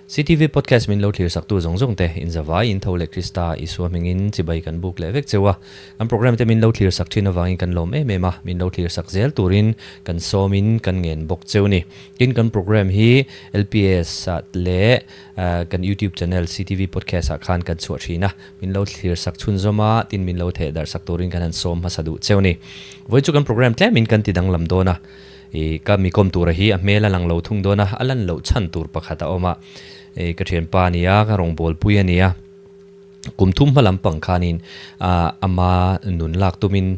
CTV Podcast min lo thlir saktu zawng zawng te in zavai in tho leh Krista Isua hmingin chibai kan buk leh vek cheu a. Kan program te min lo thlir sak thin avangin kan lawm em em a, min lo thlir sak zel turin kan sawmin kan ngen bawk cheu ni. Tin kan program hi LPS ah leh kan YouTube channel CTV Podcast ah khan kan chhuah thin a, min lo thlir sak chhunzawm a, tin min lo theh darh sak turin kan han sawm hmasa duh cheu ni. Vawi chu kan program tlemin kan ti danglam dawn a, i ka mi kawm tura hi a hmel a lang lo thung dawn a, a lan loh chhan tur pakhat a awm a, i ka thianpa a ni a, ka rawngbawlpui a ni a. Kum thum hma lampang khanin ama nun lak tumin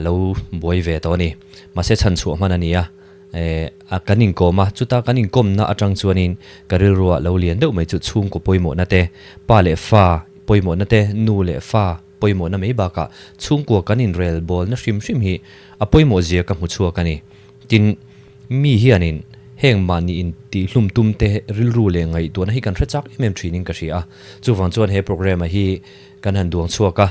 lo buai ve tawh a ni. Mahse chhan chhuah hman a ni a, kan inkawm a, chuta kan inkawmna atang chuanin ka rilruah lo lian deuh mai chu chhungkaw pawimawhna te, pa leh fa pawimawhna te, nu leh fa pawimawhna mai bakah chhungkua kan inrel bawlna hrim hrim hi a pawimawh zia ka hmu chhuak a ni. Tin, mi hianin heng mahni intihhlum tum te rilru leh ngaihtuahna hi kan hre chak em em thinin ka hria a. Chuvang chuan he programme-a hi kan han duang chhuak a,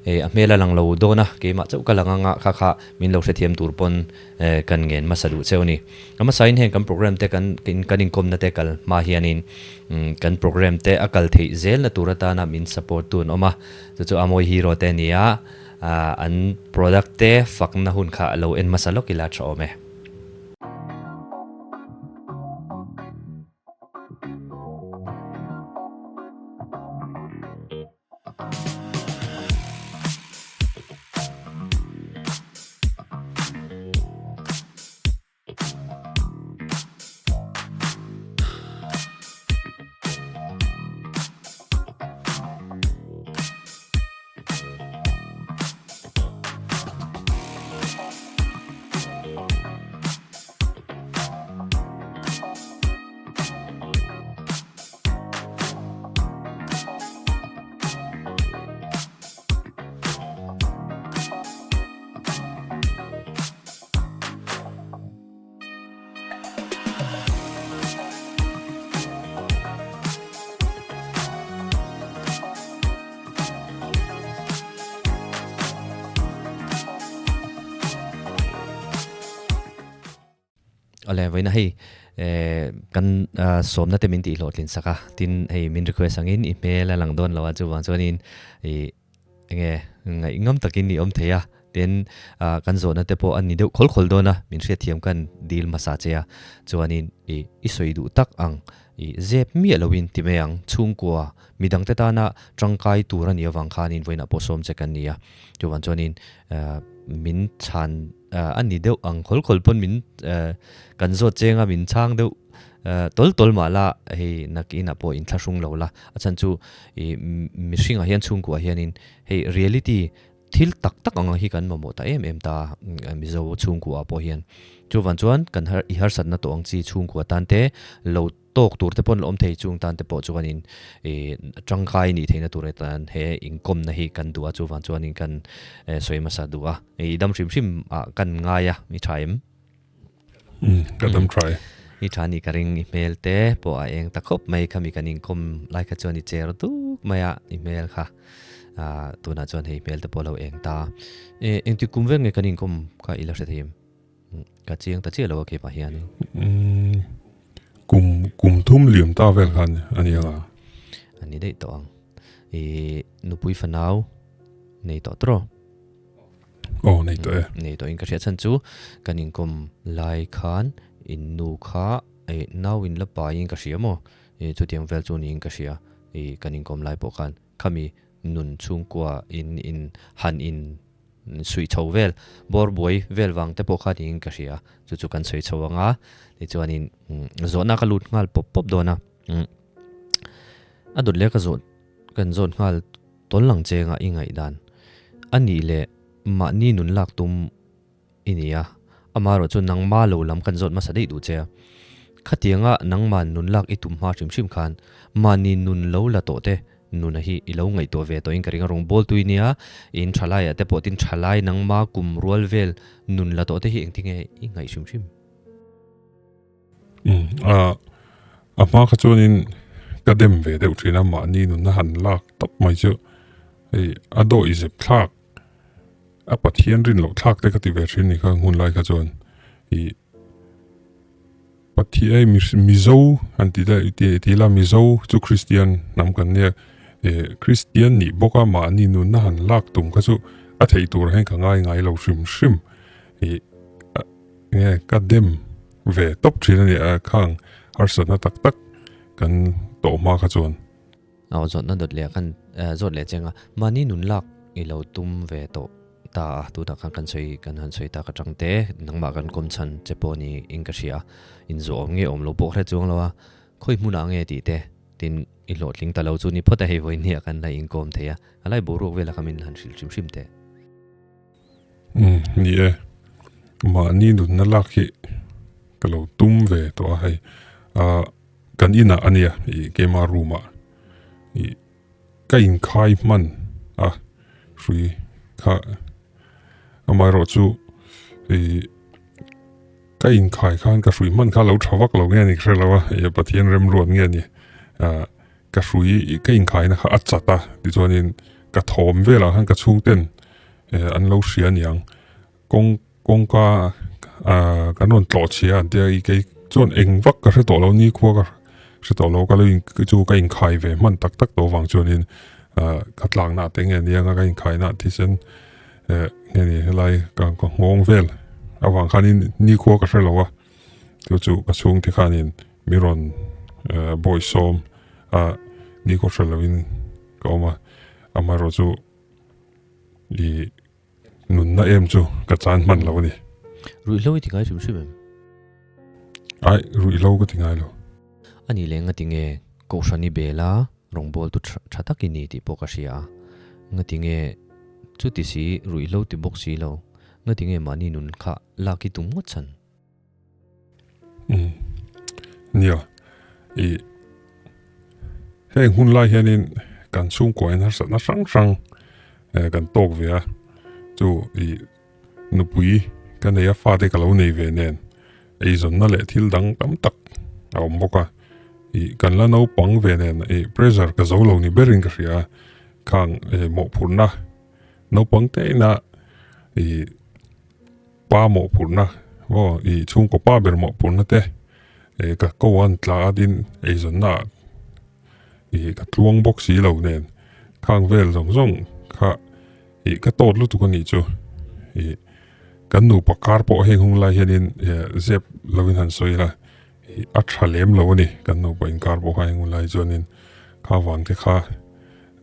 a hmel a lang lo dawn a, keimah chauh ka lang anga kha kha min lo hrethiam tur pawn kan ngen hmasa duh cheu a ni. A hmasain heng kan programme te kan kan inkawmna te kal hma hianin kan programme te a kal theih zelna tur atana min support tu an awm a, chu chu Amawi Hero te a ni a. An product te fakna hun kha lo en hmasa lawk ila tha awm e. Awle vawiin hei kan sawmna te min tih hlawhtlin sak a tin hei min request angin i hmel a lang dawn lo a chuvang chuanin ih Enge ngaihngam takin i awm thei a, tin kan zawhna te pawh a ni deuh khawl khawl dawn a, min hriatthiam kan dil hmasa che a, chuanin i i sawi duh tak ang, i zep miah loin ti mai ang, chhungkua midang te tana tangkai tur a nih avang khanin vawiinah pawh sawm che kan ni a, chuvang chuanin min chhan a ni deuh ang khawl khawl pawn min kan zawt cheng a, min chhang deuh Tawl tawl mah la hei nakinah pawh inthlahrung lo la, a chhan chu ih mihringah hian chhungkuah hianin hei reality thil tak tak ang hi kan mamawh ta em em ta Mizo chhungkuah pawh hian. Chuvang chuan kan i harsatna tawh ang chi chhungkua tan te lo tawk tur te pawh an la awm thei chung tan te pawh chuanin ih tangkai nih theihna tur atan he inkawmna hi kan duh a chuvang chuanin kan sawi hmasa duh a, i dam hrim hrim ah kan ngai a i tha em? Ka dam tha e. I tha ni ka ring i hmel te pawh a eng ta khawp mai khami kan inkawm lai kha chuan i cher duk mai a i hmel kha tunah chuan hei hmel te pawh a lo eng ta. Engti kum vel nge kan inkawm kha i la hre thei em? Ka chiang ta chiah lo a keimah hian. Kum kum thum liam ta vel khan a ni ang a. A ni daih tawh ang. I nupui fanau nei tawh tawh. Aw nei tawh e. Nei tawh in ka hriat chhan chu kan inkawm lai khan in nu kha eh nau in la pai in ka hria maw eh chutiang vel chu niin ka hria eh kan inkawm lai pawh khan khami nun chhungkua in in han in suih chho vel bawr buai vel vang te pawh kha niin ka hria chu chu kan sawi chho anga tichuanin zawhna ka lut nghal pawp pawp dawn a a dawt leh ka zawh kan zawt nghal Tawn lang chenga i ngaihdan a nih leh mahni nun lak tum i ni a, amaherawh chu nangma lo lam kan zawt hmasa daih duh che a. Khatianga nangma nun lak i tum hma hrim hrim khan mahni nun lo la tawh te nuna hi i lo ngaihtuah ve tawhin ka ring a, rawngbâwl tui nia in thalaiah te pawh tin thalai nangma kum rual vel nun la tawh te hi engtinge i ngaih hrim hrim? Umm a a hma kha chuanin ka dem ve deuh thin a mahni nunna han lak tawp mai chu hei a dawih zep thlak a Pathian rin loh thlak te ka ti ve thin ni kha hun lai kha chuan ih. Pathian hei Mizo han ti ta ti ila Mizo chu Kristian hnam kan nia eh Kristian nih bawk a mahni nunna han lak tum kha chu a theih tur ah hian ka ngai ngai lo hrim hrim ih nge ka dem ve tawp thin a ni a khang harsatna tak tak kan tawh hma kha chuan. Aw zawtna dawt leh khan zawt leh cheng a, mahni nun lak i lo tum ve tawh ta a, tunah khan kan sawi kan han sawi tak atang te nangmah kan kawm chhan che pawh ni in ka hria a, inzawh awm nge awm lo pawh hre chuang lo a, khawi hmunah nge tih te tin i hlawhtling ta lo chu ni phawt a hei vawi hniah kan la inkawm thei a, a lai boruak velah kha min han hrilh hrim hrim teh. Umm ni e, mahni nunna lak hi ka lo tum ve tawh a hei ah kan inah a nia ih keimah room ah ih ka inkhai hman a hrui kha amaherawh chu ih ka inkhai khan ka hrui hman kha a lo tha vak lo nge ni ka hre lo a ih Pathian remruat nge ni ah ka hrui ka inkhaina kha a chat a tichuanin ka thawm velah khan ka chhungten eh an lo hria aniang kawng kawngka ah kan rawn tlawh chhia an tia i kei chuan eng vak ka hre tawh lo nikhua ka hre tawh lo ka lo in chu ka inkhai ve hman tak tak tawh avang chuanin ah ka tlakna te nge aniang a ka inkhaina thisen eh nge ni helai ka ka nghawng vel avang khanin nikhua ka hre lo a chu chu ka chhungte khanin. Mi rawn bawi sawm a ni kawt hre lovin ka awm a, amaherawh chu i nunna em chu ka chan hman lo a ni. Ruihhlo i ti ngai hrim hrim em? Ai, ruihhlo ka ti ngai lo. A nih leh ngati nge Kohhran i bel a, rawngbawltu tha tak i ni tih pawh ka hria a. Ngati nge chuti si ruihhlo ti bawk si lo, ngati nge mahni nun kha lak i tum ngawt chhan? Umm nia ih heng hun lai hianin kan chhungkua in harsatna hrang hrang eh kan tawk ve a chu ih nupui ka nei a fate ka lo nei ve nen eizawnna leh thil dang tam tak a awm bawk a ih kan la naupang ve nen ih pressure ka zo lo ni berin ka hria a khang eh mawhphurhna naupang te ina ih. Pa mawhphurhna aw i chhungkaw pa ber mawhphurhna te eh ka ko an tla a tin eizawnna ah ih ka tluang bawk si lo nen khang vel zawng zawng kha ih ka tawt lutuk a nih chu ih kan nupa kar pawh heng hung lai hianin eh zep lovin han sawi ila ih a tha lem lo a ni kan nupa inkar pawh kha heng hun lai chuanin kha vang te kha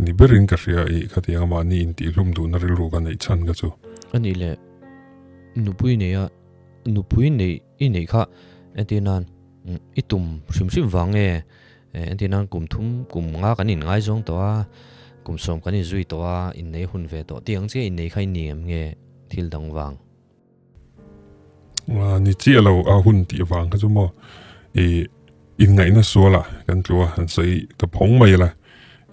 ni berin ka hria ih khatiang a mahni intihhlum duhna rilru ka neih chhan kha chu. A nih leh. Nupui nei a, nupui neih i neih kha entir nan i tum hrim hrim vang nge entir nan kum thum kum nga kan inngaizawng tawh a, kum sawm kan inzui tawh a, innei hun ve tawh tih ang chiah innei kha i ni em nge thil dang vang? Ni chiah lo a hun tih vang kha chu maw i inngaihna sual ah kan tlu a, an sawi ta phawng mai la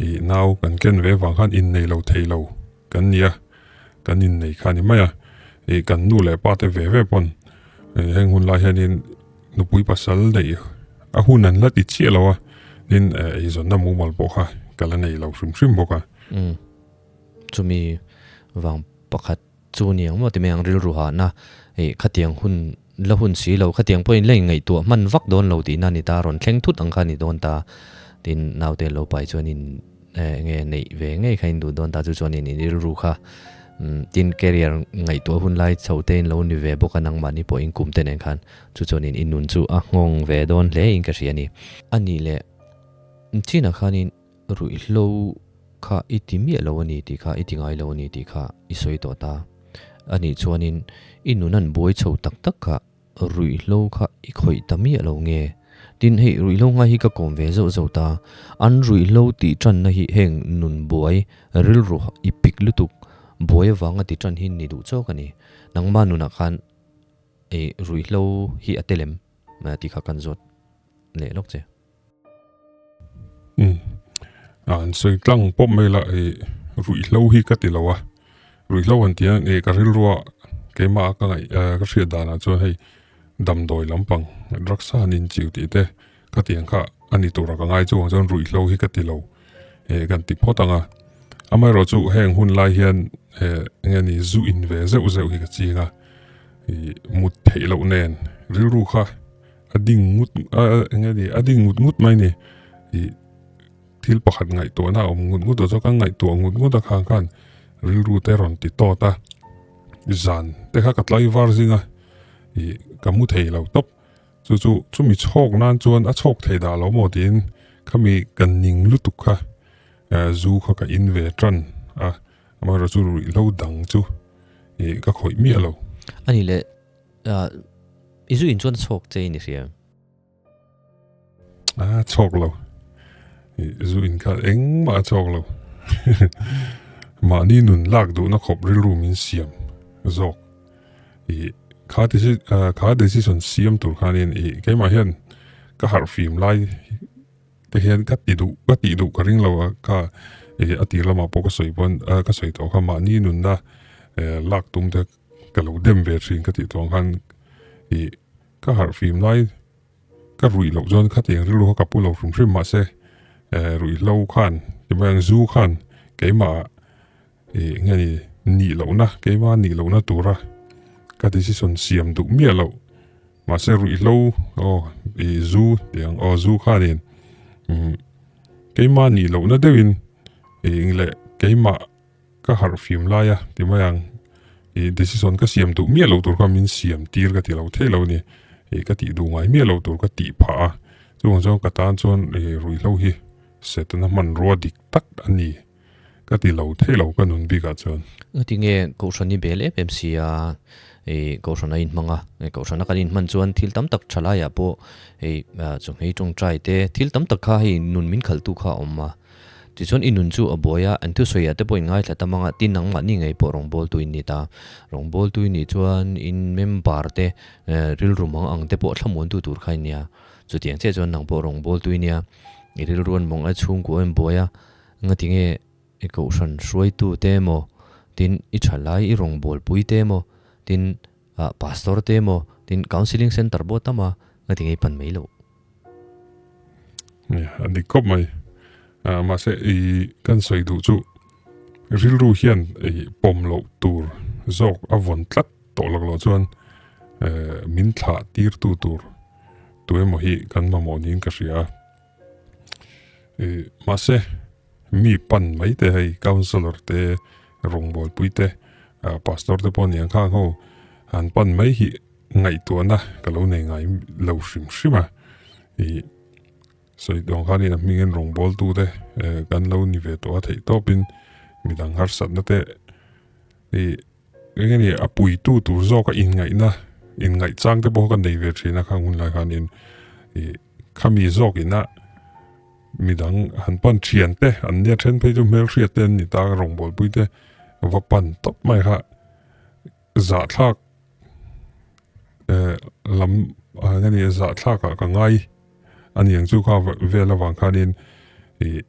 i nau kan ken ve vang khan innei lo thei lo. Kan nia, kan innei kha a ni mai a, ih kan nu leh pa te ve ve pawn heng hun lai hianin nupui pasal neih a hun an la ti chiah lo a, tin eizawnna mumal pawh kha ka la nei lo hrim hrim bawk a. Umm, chumi vang pakhat chu ni ang maw ti mai ang rilru hahna ih khatiang hun la hun si lo, khatiang pawhin la inngaihtuah hman vak dawn lo tihna a ni ta, rawn thleng thut ang kha a ni dawn ta, tin naute lo pai chuanin eng nge neih ve ngei kha in duh dawn ta chu chuanin in rilru kha tin career ngaihtuah hun lai chho te in lo ni ve bawk a nangmahni pawh in kum te nen khan chu chuanin i nun chu a nghawng ve dawn hle in ka hria a ni. A nih leh chinah khanin ruihhlo kha i ti miah lo a ni tih kha i ti ngai lo a ni tih kha i sawi tawh ta. A nih chuanin i nun an buai chho tak tak kha Ruihhlo kha i khawih ta miah lo nge? Tin, hei ruihhlo ngai hi ka kawm ve zauh zauh ta. An ruihhlo tih tanna hi heng nun buai, rilru i pik lutuk, buai avanga ti tan hi ni duh chawk a ni. Nangmah nunah khan ei ruihhlo hi a tel em? Tih kha kan zawt leh lawk che. Umm an sawi tlang pawp mai la ih ruihhlo hi ka ti lo a ruihhlo han tih hian ih ka rilrua keimah ka ngaih eh ka hriat danah chuan hei damdawi lampang drugs a han inchiu tih te ka tih ang kha a ni tura ka ngai chu ang chuan ruihhlo hi ka ti lo eh kan ti phawt ang a amaherawh chu heng hun lai hian eh eng nge ni zu in ve zeuh zeuh hi ka ching a ih mut theih loh nen rilru kha. a ding ngut a eng nge ni a ding ngut ngut mai ni ih thil pakhat ngaihtuahna a awm ngut ngut a chuan ka ngaihtuah ngut ngut a khang khan rilru te rawn ti tawt a zan te kha ka tlaivar zing a ih ka mu thei lo tawp. Chu chu chumi chhawk nan chuan a chhawk thei dah lo maw tiin khami ka ning lutuk kha zu kha ka in ve tan a, amaherawh chu ruihhlo dang chu ih ka khawih miah lo. A nih leh i zu in chuan a chhawk che i ni hria em? A chhawk lo, ih zu in kha engmah a chhawk lo. Mahni nun lak duhna khawp rilru min siam zawk. I kha kha decision siam tur khanin i keimah hian ka harh fim lai te hian ka ti duh ka tih duh ka ring lo a kha i a tir lamah pawh ka sawi pawn ka sawi tawh kha mahni nunna lak tum te ka lo dem ve thin ka tih tawh ang khan i ka harh fim lai ka ruih loh chuan khatiang rilru kha ka pu lo hrim hrim mahse ruihhlo khan ti mai ang zu khan keimah Ih nge ni nih lohna keimah nih lohna tura ka decision siam duh miah loh mahse ruihhlo aw ih zu tih ang aw zu khanin umm keimah nih lohna deuhin ih eng leh keimah ka harh fim lai a ti mai ang ih decision ka siam duh miah loh tur kha min siam tir ka ti lo thei lo a ni ih ka tih duh ngai miah loh tur ka tih phah a chuvang chuan ka tan chuan ih ruihhlo hi setana hmanrua dik tak a ni. Ka ti lo thei lo ka nun bikah chuan. Engati nge Kohhran i bel em em si a, i Kohhran a inhmang a, Kohhran a kan inhman chuan thil tam tak tha laiah pawh hei chawhmei tawngtai te thil tam tak kha hei nun min khalhtu kha a awm a. Tichuan i nun chu a buai a, an thusawiah te pawh in ngaithla tam ang a, tin nangmahni ngei pawh rawngbawltu in ni ta. Rawngbawltu i nih chuan in member te rilru mang ang te pawh thlamuantu tur kha i nia. Chutiang chiah chuan nang pawh rawngbawltu i nia, i rilru an mawng a, chhungkua an buai a, Ngati nge i kohhran hruaitu te emaw, tin i thalai i rawngbawlpui te emaw, tin pastor te emaw, tin counselling centre pawh tam a, ngati nge i pan mai loh? Nia, a dik khawp mai. Mahse i kan sawi duh chu rilru hian i pawm loh tur zawk a vawn tlat tawh lak loh chuan min thlah tirtu tur tu emaw hi kan mamawh niin ka hria a. Mahse mi pan mai te hei councillor te rawngbawlpui te pastor te pawh ni ang khang ho han pan mai hi ngaihtuahna ka lo nei ngai lo hrim hrim a ih sawi tawng khanin a hmingin rawngbawltu te kan lo ni ve tawh a theih tawpin midang harsatna te ih Eng nge ni a puitu tur zawk a inngaihna inngaihchang te pawh ka nei ve thin a khang hun lai khanin ih khami zawk ina midang han pan thian te an nia then phei chu hmelhriat te an ni ta rawngbawlpui te va pan tawp mai kha zahthlak eh lam eng nge ni zahthlak ah ka ngai a ni ang chu kha vel avang khanin ih.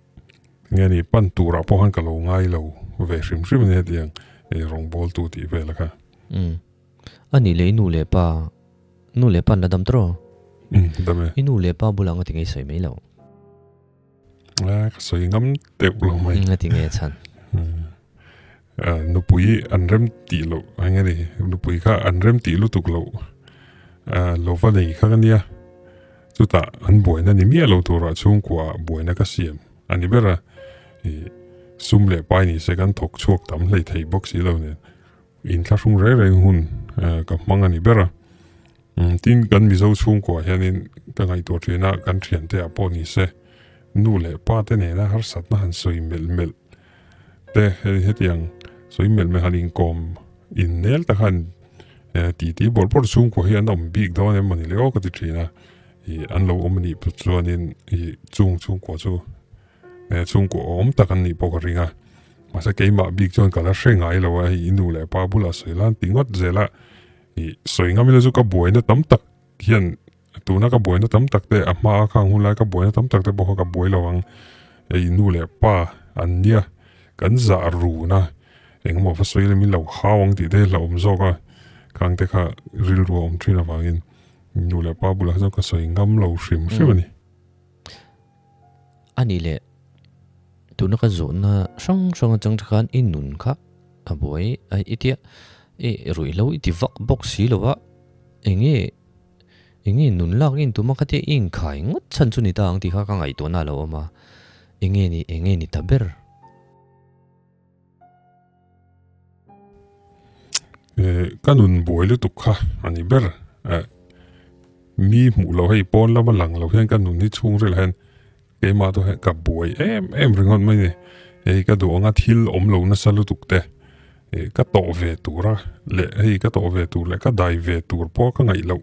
Nge ni pan turah pawh khan ka lo ngai lo ve hrim hrim a ni hetiang ei rawngbawltu tih vel a kha. Umm. A nih leh i nu leh pa, nu leh pa an la dam tawh raw? Umm, dam e. I nu leh pa bulah nga tinge i sawi mai lo? A, ka sawi ngam teuh lo mai. Nga tinge chhan? Nupui an rem tih loh a nge ni, nupui kha an rem tih lutuk loh lo va nei kha ka nia. Chutah an buaina ni miah lo turah chhungkua buaina ka siam a ni ber a, ih sum leh pai ni se kan thawk chhuak tam hlei thei bawk si lo nen inthlahrung reng reng hun ka hmang a ni ber a. Tin kan Mizo chhungkua hianin ka ngaihtuah thin a, kan thiante ah pawh ni se nu leh pa te nena harsatna han sawi melh melh te hei hetiang sawi melh melh han inkawm innel tak han Ti ti bawrh bawrh chhungkua hi an awm bik dawn em mawni le aw ka ti thin a, ih an lo awm anih pawh chuanin ih chung chhungkua chu chhungkua awm tak an nih pawh ka ring a, mahse keimah bik chuan ka la hre ngai lo a hei i nu leh pa bulah sawi lan ti ngawt zel a, ih sawi ngam ila chu ka buaina tam tak hian Tuna ka buaina tam tak te, a hmaa khang hun lai ka buaina tam tak te pawh kha ka buai lo ang. Hei nu leh pa an nia, kan zah run a, engemaw va sawi lem in lo hau ang tih te hi hlauhawm zawk a, khang te kha rilru a awm thin avangin nu leh pa bulah chuan ka sawi ngam lo hrim hrim a ni. A nih leh, tuna ka zawhna hrang hrang atang te khan i nun kha a buai i tia, i ruihhlo i ti vak bawk si lo a, enge? Enge nun lak in tuma khatia i inkhai ngawt chhan chu ni ta ang tih kha ka ngaihtuahna a lo awm a. Enge ni, enge ni ta ber? Ka nun buai lutuk kha a ni ber. Mi hmuh loh hei pawn lama lang lo hian ka nun hi chhungril hian keimah chu ka buai em em ringawt mai ni. Hei ka duh anga thil awm lo nasa lutuk te ka tawh ve tur a leh hei ka tawh ve tur leh ka dai ve tur pawh ka ngaih loh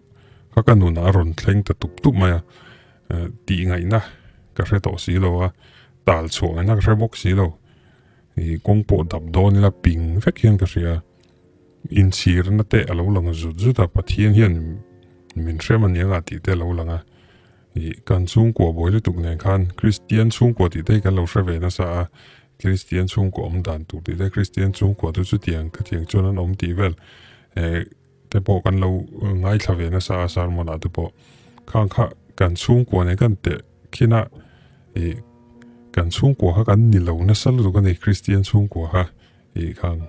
kha ka nunah a rawn thleng ta tup tup mai a. Tih ngaihna ka hre tawh si lo a, tal chhuah ngaihna ka hre bawk si lo. Ih kawng pawh dap dawn ila ping vek hian ka hria. Inchhirna te a lo lang zut zut a, Pathian hian min hrem a nia nga tih te a lo lang a. Ih kan chhungkua buai lutuk nen khan Kristian chhungkua tih te hi kan lo hre ve nasa a, Kristian chhungkua awm dan tur tih te, Kristian chhungkua chu chutiang khatiang chuan an awm tih vel eh te pawh kan lo ngaithla ve nasa a sermon ah te pawh khang kha kan chhungkua nen kan teh khin a ih kan chhungkua kha kan ni lo nasa lutuk a ni Kristian chhungkua kha ih khang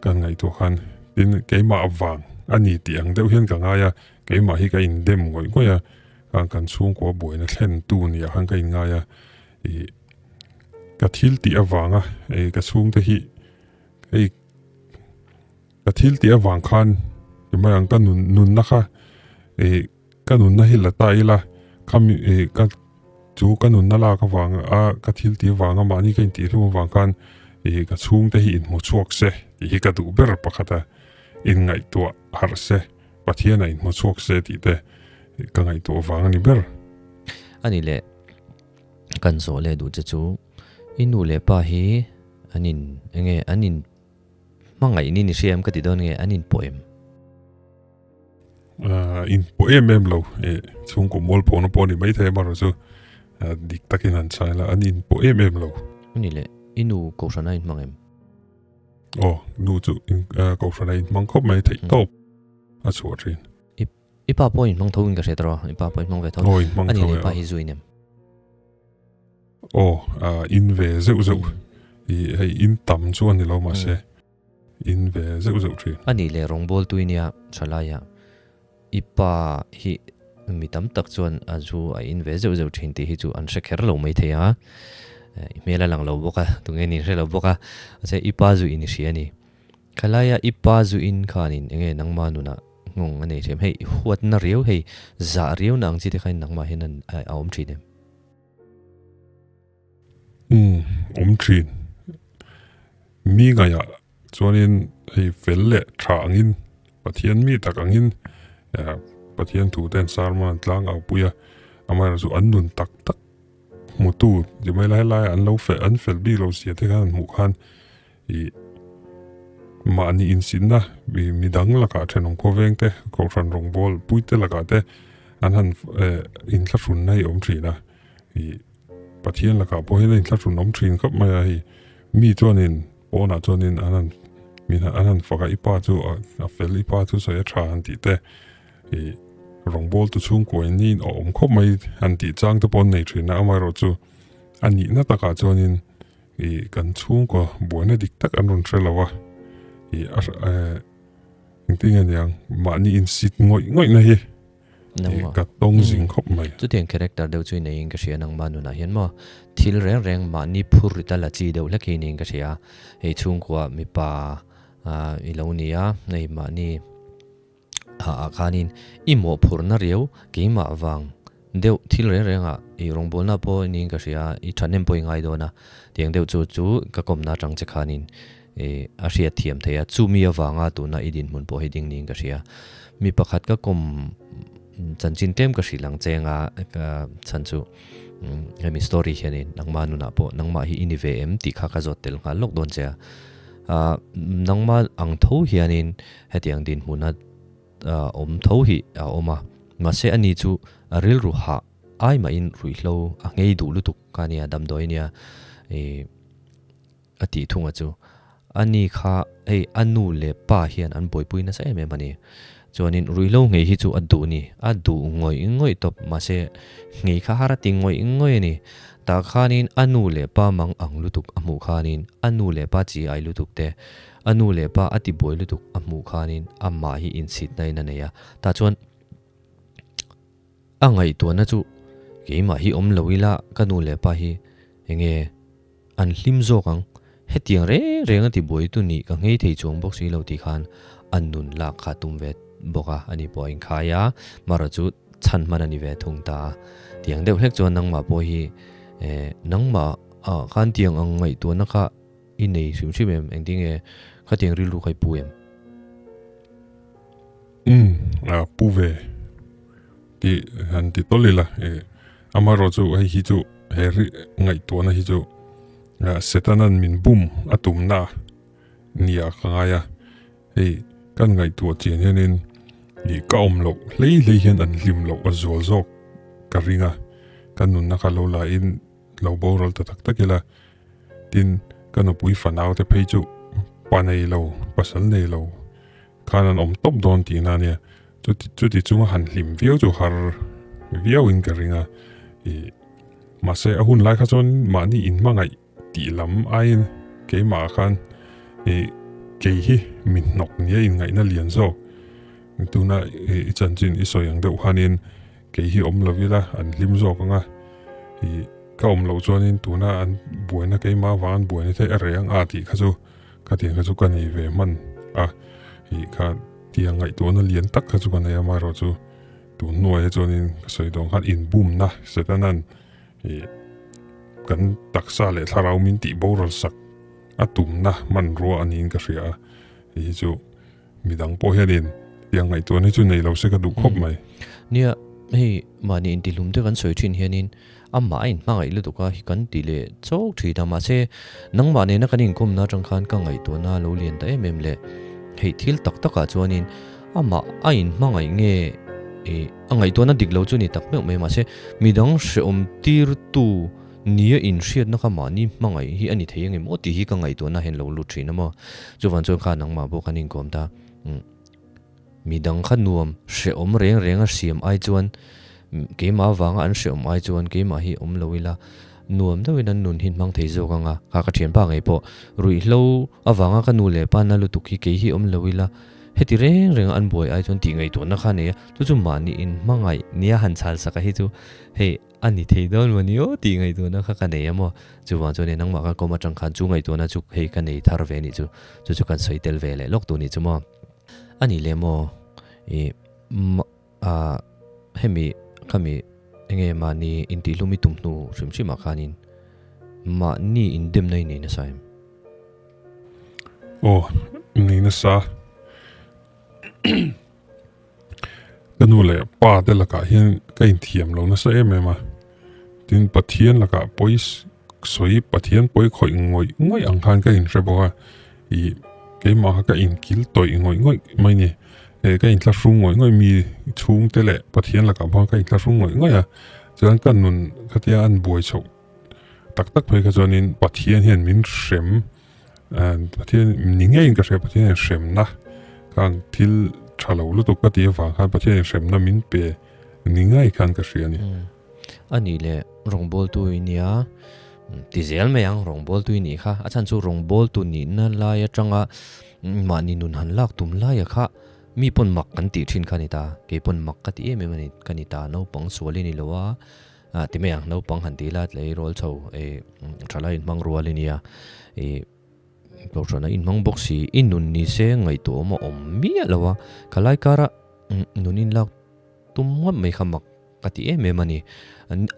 kan ngaihtuah khan tin keimah avang a ni tih ang deuh hian ka ngai a keimah hi ka indem ngawih ngawih a khang kan chhungkua buaina thlen tu nia khan ka inngai a ih ka thil tih avanga ih ka chhungte hi hei. Ka thil tih avang khan ti mai ang ka nun nunna kha ih ka nunna hi la ta ila khami ih ka chu ka nunna lak avang a ka thil tih avanga mahni ka intih hlum avang khan ih ka chhungte hi inhmu chhuak se tih hi ka duh ber pakhat a inngaihtuah harh se Pathian ah inhmu chhuak se tih te ka ngaihtuah vang a ni ber. Ani leh kan zawh leh duh che chu i nu leh pa hi an in enge an in Hmangaih ni ni hria em ka ti dawn nge an inpawh em? Inpawh em em lo e chhungkaw mual pawhna pawh a ni maithei amaherawh chu dik takin han chhai la an inpawh em em lo. Ani leh i nu Kohhran a inhmang em? Aw nu chu Kohhran a inhmang khawp mai theih tawp a chhuah thin. I pa pawh inhmang tho in ka hria tawh a, i pa pawh inhmang ve tho. Aw inhmang tho e. Ani leh i pa hi zu in em? Aw in ve zeuh zeuh i hei in tam chu a ni lo mahse in ve zeuh zeuh thin. A nih leh rawngbawl tui nia thalai ah i pa hi mi tam tak chuan a zu a in ve zeuh zeuh thin tih hi chu an hre kher lo mai thei a, i hmel a lang lo bawk a tunge nih hre lo bawk a, mahse i pa zu in i hria a ni. Khalaia i pa zu in khanin enge nangma nunah nghawng a nei thiam hei huatna riau hei zah riau na ang chi te khain nangmah hian a awm thin em? Umm awm thin. Mi ngaihah chuanin hei fel leh tha angin Pathian mi tak angin Pathian thu te an sermon an tlang au pui a, amaherawhchu chu an nun tak tak hmutu ti mai lai laiah an lo fel an fel bik lo zia te khan an hmuh khan ih mahni insinna midang lakah thenawm khawveng te kohhran rawngbawl puite lakah te an han inthlahrunna hi a awm thin a. Ih Pathian lakah pawh hian a inthlahrun awm thin khawp mai a hei mi chuanin pawnah chuanin an han min an han fak a i pa chu a fel i pa chu sawi a tha han tih te ih rawngbawl tu chhungkua in niin a awm khawp mai han tih chang te pawh an nei thin a amaherawh chu a nihna takah chuanin ih kan chhungkua buaina dik tak an rawn hre lo a ih a engtin nge niang mahni insit ngawih ngawih na hi. Nangmah. Ka tawng zing khawp mai. Chutiang character deuh chu i neiin ka hria nangmah nunah hian maw thil reng reng mahni phur rit a la chi deuh hlek hi niin ka hria. Hei chhungkua mipa i lo ni a, hei mahni ah khanin i mawhphurhna riau keimah vang deuh thil reng rengah i rawngbawlna pawh niin ka hria, i thahnem pawh i ngai dawn a. Tiang deuh chu chu ka kawmna atang che khanin a hriat thiam thei a, chumi avanga tuna i dinhmun pawh hi ding niin ka hria. Mi pakhat ka kawm chanchin tlem ka hrilh ang che anga ka chhan chu hemi story hianin nangma nunah pawh nangmah hi i ni ve em tih kha ka zawt tel nghal lawk dawn che a. Nangma ang tho hianin hetiang dinhmuna awm tho hi a awm a, mahse ani chu a rilru hah ai mahin ruihhlo a nghei duh lutuk kha nia damdawi nia ih. A tih thunga chu a ni kha hei a nu leh pa hian an buaipui nasa em em a ni. Chuanin ruihhlo nghei hi chu a duh ni, a duh ngawih ngawih tawp mahse nghei kha har a ti ngawih ngawih a ni. Tah khanin a nu leh pa mang ang lutuk a hmuh khanin a nu leh pa chi ai lutuk te, a nu leh pa a ti buai lutuk a hmuh khanin amah hi inchhitna in a nei a. Tah chuan. A ngaihtuahna chu keimah hi awm lo ila ka nu leh pa hi enge an hlim zawk ang, hetiang reng reng a ti buai tu nih ka nghei thei chuang bawk si lo tih khan a nun lak kha tum ve bawk a, ani pawh a inkhai a, marawh chu chhan hman a ni ve thung ta a. Tiang deuh hlek chuan nangmah pawh hi eh nangmah ah khan tiang ang ngaihtuahna kha i nei hrim hrim em, engtinge khatiang rilru kha i pu em? Umm a pu ve tih han ti tawlh ila e amaherawh chu hei hi chu he ri ngaihtuahna hi chu Setanan min bum a tumna nia ka ngai a hei kan ngaihtuah chian hianin ih ka awm loh hlei hlei hian an hlim loh a zual zawk ka ring a ka nunna kha lo la in lo boral ta tak tak ila tin ka nupui fanau te phei chu pa nei lo pasal nei lo. Khan an awm tawp dawn tihna a nia. Chuti chuti chunga han hlim viau chu har viauin ka ring a. Ih mahse a hun lai kha chuan mahni inhmangaih tih lam aiin keimah khan ih kei hi mi hnawk nia inngaihna lian zawk. Tuna i chanchin i sawi ang deuh khanin kei hi awm lo ila an hlim zawk ang a. Ih ka awm loh chuanin tuna an buaina keimah avang an buaina theih a reh ang a tih kha chu. Khatiang kha chu ka nei ve hman a, ih kha tiang ngaihtuahna lian tak kha chu ka nei a, amaherawh chu tun hnuaiah chuanin ka sawi dawn khan inbumna Setanan ih kan taksa leh thlarau min tih boral sak a tumna hmanrua a niin ka hria a, hei hi chu Midang pawh hianin tiang ngaihtuahna hi chu nei lo se ka duh khawp mai. Nia, hei mahni intihlum te kan sawi thin hianin amah a inhmangaih lutuk a hi kan ti leh chawk thin a, mahse nangmah nena kan inkawmna atang khan ka ngaihtuahna a lo lian ta em em le. Hei thil tak takah chuanin amah a inhmangaih nge ih a ngaihtuahna dik lo chu ni tak meuh mai mahse midang hrehawm tirtu Nia inhriatna kha mahni hmangaih hi a ni thei angem aw tih hi ka ngaihtuahna hian lo lut thin a maw. Chuvan chuan kha nangmah pawh khan inkawm ta. Midang kha nuam hrehawm reng reng a siam ai chuan keimah avanga an hrehawm ai chuan keimah hi awm lo ila nuam deuhin an nun hi hmang thei zawk ang a. Kha ka thianpa ngei pawh ruihhlo avanga ka nu leh pa na lutuk hi kei hi awm lo ila heti reng reng a an buai ai chuan tih ngaihtuahna kha a nei a. Chu chu mahni inhmangaih nia han chhal sak a hi chu hei A ni thei dawn maw ni aw tih ngaihtuahna kha ka nei a maw? Chuvang chuan nangmah ka kawm atang khan chu ngaihtuahna chu hei ka nei thar ve nih chu, chu chu kan sawi tel ve leh lawk tur nih chu maw? A ni leh maw? Ih ah hemi khami enge mahni intihlum i tum hnu hrim hrim ah khanin mahni indemna i nei nasa em? Aw, nei nasa. Ka nu leh pa te lakah hian ka inthiam lo nasa em em a, tin Pathian lakah pawi sawi Pathian pawi khawih ngawih ngawih ang khan ka inhre bawk a, ih keimah kha ka inkil tawih ngawih ngawih mai ni, eh ka inthlahrung ngawih ngawih mi chhungte leh Pathian lakah pawh ka inthlahrung ngawih ngawih a, chuan ka nun khatia an buai chhoh tak tak phei kha chuanin Pathian hian min hrem. Pathian ni ngeiin ka hria Pathian in hremna khan thil tha lo lutuk ka tih avang khan Pathian in hremna min pe ni ngei khan ka hria a ni. A nih leh rawngbawltu i nia ti zel mai ang rawngbawltu i nih kha a chhan chu rawngbawltu nihna lai atanga mahni nun han lak tum laia kha mi pawn mak kan tih thin kha a ni ta kei pawn mak ka ti em em a ni ka ni ta naupang sual i ni lo a Ah ti mai ang, naupang han ti ila tlei rawl chho eh thalai inhmang rual i nia ih kohhran a inhmang bawk si i nun ni se ngaihtuahawm a awm miah lo a, khalai kara nun inlak tum ngawt mai kha mak ka ti em em a ni.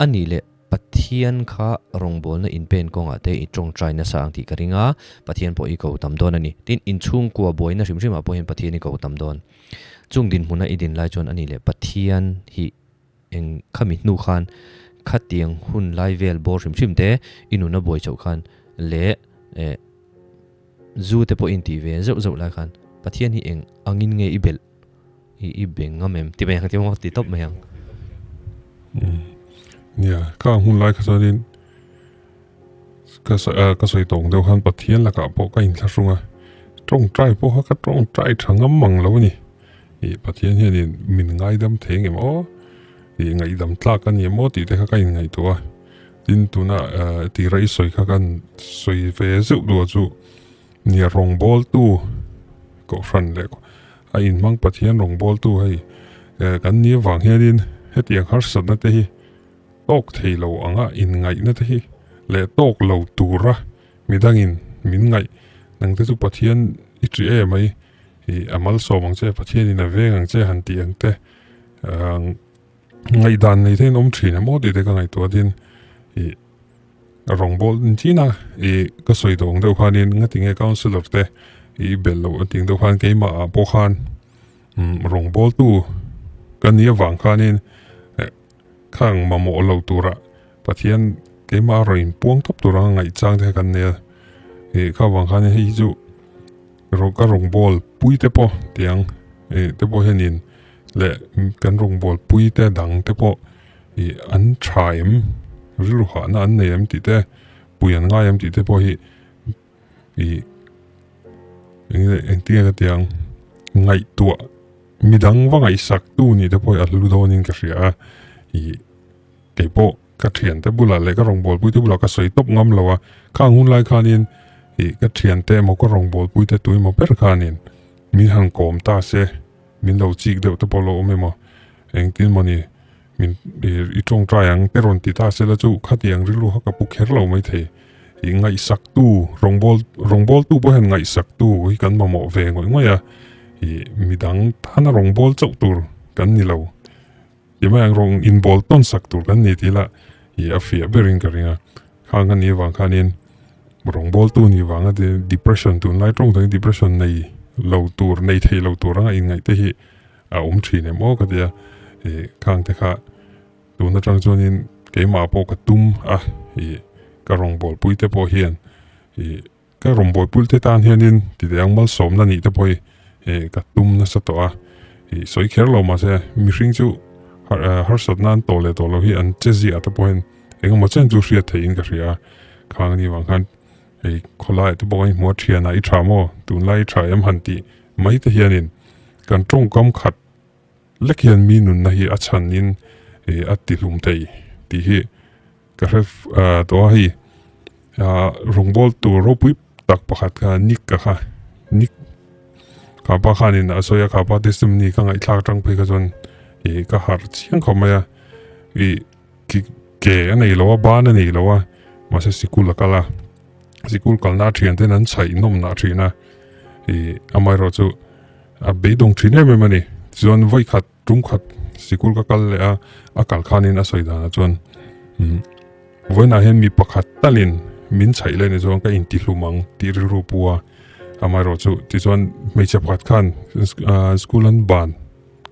A nih leh Pathian kha rawngbawlna inpen kawngah te i tawngtai nasa ang tih ka ring a, Pathian pawh i ko tam dawn a ni. Tin, inchhungkua buaina hrim hrimah pawh hian Pathian i ko tam dawn. Chung dinhmuna i din lai chuan a nih leh Pathian hi Eng khami hnu khan khatiang hun lai vel bawr hrim hrim te i nuna buai chauh khan leh eh zu te pawh intih ve zeuh zeuh lai khan Pathian hi eng angin nge i belh i i be ngam em ti mai ang ti maw ti tawp mai ang. Nia ka ang hun lai kha chuanin ka ka sawi tawng deuh khan Pathian lakah pawh ka inthlahrung a tawngtai pawh kha ka tawngtai tha ngam mang lo a ni. Ih Pathian hianin min ngaidam thei ang em aw? Ih ngaihdam tlak a ni em aw tih te kha ka inngaihtuah a. Tin tuna tira i sawi kha kan sawi ve zeuh duh a chu nia rawngbawltu kohhran leh a inhmang Pathian rawngbawltu hei kan ni avang hianin Hetiang harsatna te hi tawk thei lo anga inngaihna te hi leh tawk lo tura midangin min ngaih nang te chu Pathian i ṭi em mai i a malsawm ang che Pathianin a veng ang che han tih ang te ngaihdan nei te in awm ṭhin emaw tih te ka ngaihtuah tin i Rawngbâwl engtin a i ka sawi tawh ang deuh khanin ngatinge councillor te i belh loh a tih deuh khan keimah ah pawh khan rawngbâwltu ka nih avang khanin khang mamawh lo tura Pathian keimah a rawn inpuang tawp tur anga ngaihchang te kha kan nei a, ih kha avang khanin hei hi chu ka rawngbâwl pui te pawh tiang ih te pawh hianin leh kan rawngbâwl pui te dang te pawh Ih an tha em? Rilru hahna an nei em tih te, pui an ngai em tih te pawh hi ih eng engtin nge ka ti ang ngaihtuah midang va ngaihsak tu nih te pawh hi a hlu dawnin ka hria a ih keipawh ka thiante bulah leh ka rawngbawlpui te bulah ka sawi tawp ngam lo a khang hun lai khanin ih ka thiante emaw ka rawngbawlpui te tu emaw ber khanin min han kawm ta se min lo chik deuh te pawh lo awm emaw engtin mawni Min i tawngtai ang te rawn ti ta sela chu khatiang rilru kha ka pu kher lo maithei. I ngaihsaktu rawngbâwl rawngbâwltu pawh hian ngaihsaktu hi kan mamawh ve ngawih ngawih a. I midang tana rawngbâwl chauh tur kan ni lo. Ti mai ang rawng inbâwl tawn sak tur kan ni tih lah i a fiah berin ka ring a. Khang a nih avang khanin rawngbâwltu nih vanga depression tunlai tawng takin depression nei lo tur nei thei lo tur anga inngaih te hi a awm thin em aw ka ti a, ih khang te kha tun atang chuanin keimah pawh ka tum a, ih ka rawngbawlpui te pawh hian ih ka rawngbawlpui te tan hianin titeh ang malsawmna nih te pawh hi ih ka tum nasa tawh a, ih sawi kher lo mahse mihring chu harsatna an tawh leh tawh loh hi an che ziah te pawh hian engemaw chen chu hriat theihin ka hria a, khang anih vang khan hei khawlai te pawh kan inhmu a thianah i tha maw tunlai i tha em han tih mai te hianin kan tawngkam khat lek hian mi nunna hi a chhanin ih a ti hlum thei tih hi ka hre tawh a hei ah rawngbâwl tur ropui tak pakhat kha Nick a kha Nick khapa khanin a sawi a khapa testimony ka ngaihthlak atang phei kha chuan ih ka harh chiang khawp mai a ih ke a nei lo a ban a nei lo a mahse sikul a kal a sikul kalna a thian ten an chhaih nawm nah thin a ih amaherawh chu a beidawng thin em em a ni tichuan vawi khat tum khat sikul ka kal leh a a kal khanin a sawi danah chuan umm vawiinah hian mi pakhat talin min chhaih leh ni chuan ka intihlum ang tih rilru pu a amaherawh chu tichuan hmeichhe pakhat khan school an ban.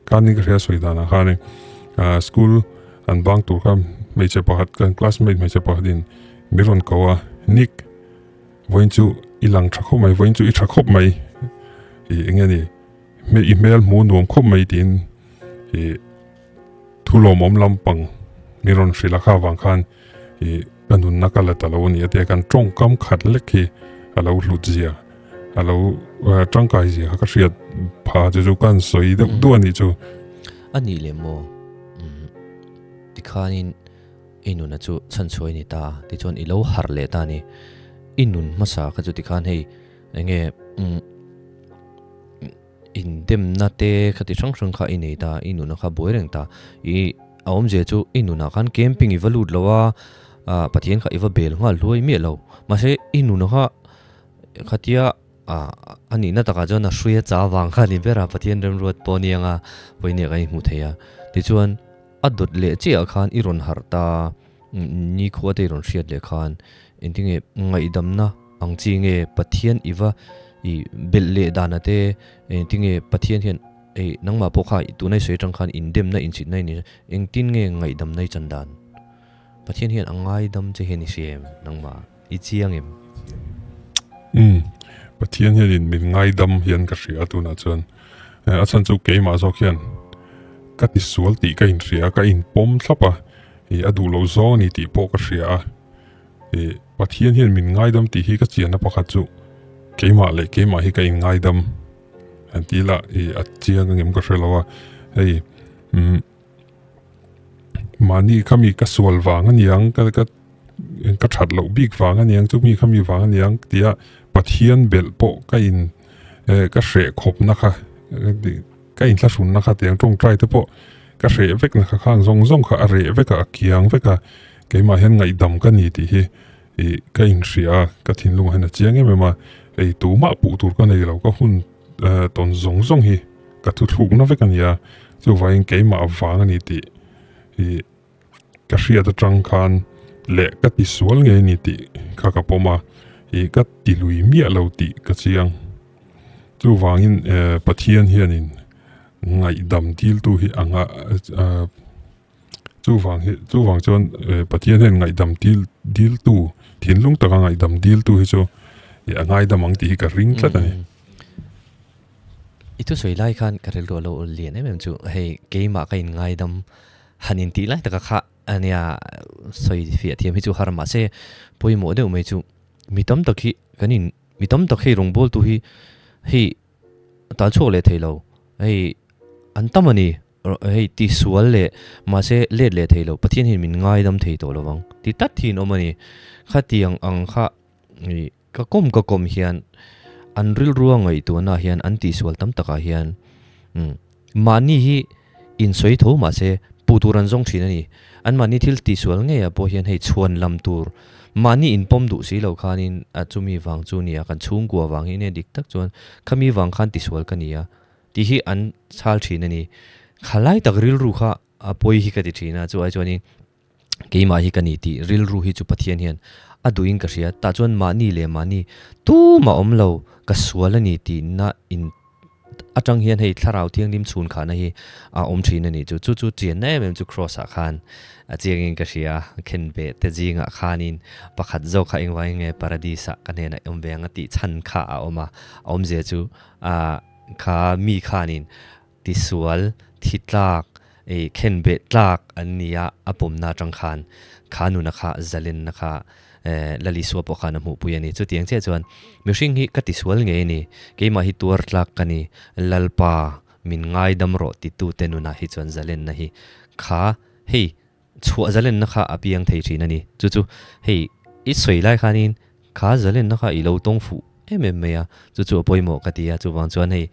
Khanin ka hria sawi danah khanin ah school an bang tur kha hmeichhe pakhat kan classmate hmeichhe pakhatin min rawn ko a Nick vawiin chu i lang tha khawp mai vawiin chu i tha khawp mai ih eng nge ni i hmel hmu nuam khawp mai tiin ih thu lawmawm lampang min rawn hrilh a kha vang khan ih ka nunna ka la ta lo a ni a tia kan tawngkam khat lek hi a lo hlut zia a lo tangkai zia kha ka hriat pha chu chu ka han sawi deuh duah a nih chu. A nih leh maw tikhanin i nuna chu chhanchhuai ni ta tichuan i lo harh leh ta a ni i nun hmasa kha chu tikhan hei enge Indemna te kha ti hrang hrang kha i nei ta, i nuna kha buai reng ta. I a awmzia chu i nunah khan camping i va lut lo a, ah Pathian kha i va bel nghal hluai miah lo. Mahse i nuna kha khatia ah a nihna takah chuan a hruia cha vang kha a ni ber a, Pathian remruat pawh a ni ang a, vawinia kan inhmuh thei a. Tichuan a dawt leh chiahah khan i rawn harh ta, nikhua te i rawn hriat leh khan engtinge ngaihdamna Ang chi nge Pathian i va i belh leh dana te engtin nge Pathian hian ei nangmah pawh kha tuna i sawi atang khan indemna inchhitna i nei engtin nge ngaihdamna i chan dan Pathian hian a ngaidam che hian i hria em nangmah i chiang em? Umm Pathian hianin min ngaidam hian ka hria tunah chuan a chhan chu keimah zawk hian ka tisual tih ka inhria ka inpawm thlap a ih a duh loh zawng a ni tih pawh ka hria a. Ih, Pathian hian min ngaidam tih hi ka chianna pakhat chu keimah leh keimah hi ka inngaidam an ti lah ih a chiang angem ka hre lo a, hei umm mahni khami ka sual vang a niang ka ka ka that loh bik vang a niang chumi khami vang a niang tia Pathian belh pawh ka in eh ka hreh khawpna kha ka inthlahrunna kha tiang tawngtai te pawh. Ka hreh vek na kha khang zawng zawng kha a reh vek a, a kiang vek a, keimah hian ngaihdam ka ni tih hi ih ka inhria a, ka thinlungah hian a chiang em em a, ei tumah puh tur ka nei lo, ka hun tawn zawng zawng hi ka thuthlukna vek a ni a, chuvangin keimah vang a ni tih ih ka hriat atang khan leh ka ti sual ngei a ni tih kha ka pawm a, ih ka ti lui miah lo tih ka chiang. Chuvangin Pathian hianin ngaihdam diltu hi anga chuvang hi chuvang chuan Pathian hian ngaihdam dil diltu thinlung taka ngaihdam diltu hi chu a ngaidam ang tih hi ka ring tlat a ni. I thusawi lai khan ka rilru a lo lian em em chu hei keimah ka inngaidam han intih lai taka kha ania sawi fiah thiam hi chu har mahse pawimawh deuh mai chu mi tam tak hi kan in Mi tam tak hei rawngbawltu hi hei tal chhuak leh thei lo, hei an tam a ni, hei tisual leh mahse let leh thei lo, Pathian hian min ngaidam thei tawh lovang ti tlat hi an awm a ni. Khatiang ang kha ka kawm ka kawm hian an rilrua ngaihtuahna hian an tihsual tam takah hian mahni hi insawi tho mahse puh tur an zawng thin a ni. Anmahni thil tihsual ngeiah pawh hian hei chhuan lam tur mahni inpawm duh si lo khanin a chumi vang chu nia kan chhungkua vang hi nia dik tak chuan khami vang khan tisual ka ni a tih hi an chhal thin a ni. Khalai tak rilru kha a pawi hi ka ti thin a chu ai chuanin keimah hi ka ni tih rilru hi chu Pathian hian a duhin ka hria tah chuan mahni leh mahni tumah awm lo ka sual a ni tihna in atang hian hei thlarau thianghlim chhun khahna hi a awm thin a ni chu chu chu chianna em em chu cross ah khan a chiangin ka hria khenbeh te zingah khanin pakhat zawk kha engvangin nge paradis ah ka hnenah awm ve ang a tih chhan kha a awm a a awmzia chu ah kha mi khanin tisual thi tlak ih khenbeh tlak an ni a a pawmna atang khan kha nuna kha zalenna kha eh Lal Isua pawh khan a hmuhpui a ni. Chutiang chiah chuan mihring hi ka tisual ngei a ni, keimah hi tuar tlak ka ni, Lalpa min ngaidam rawh titute nunah hi chuan zalenna hi kha hei chhuah zalenna kha a piang thei thin a ni. Chu chu hei i sawi lai khanin kha zalenna kha i lo tawng fuh em em mai a, chu chu a pawimawh ka ti a, chuvang chuan hei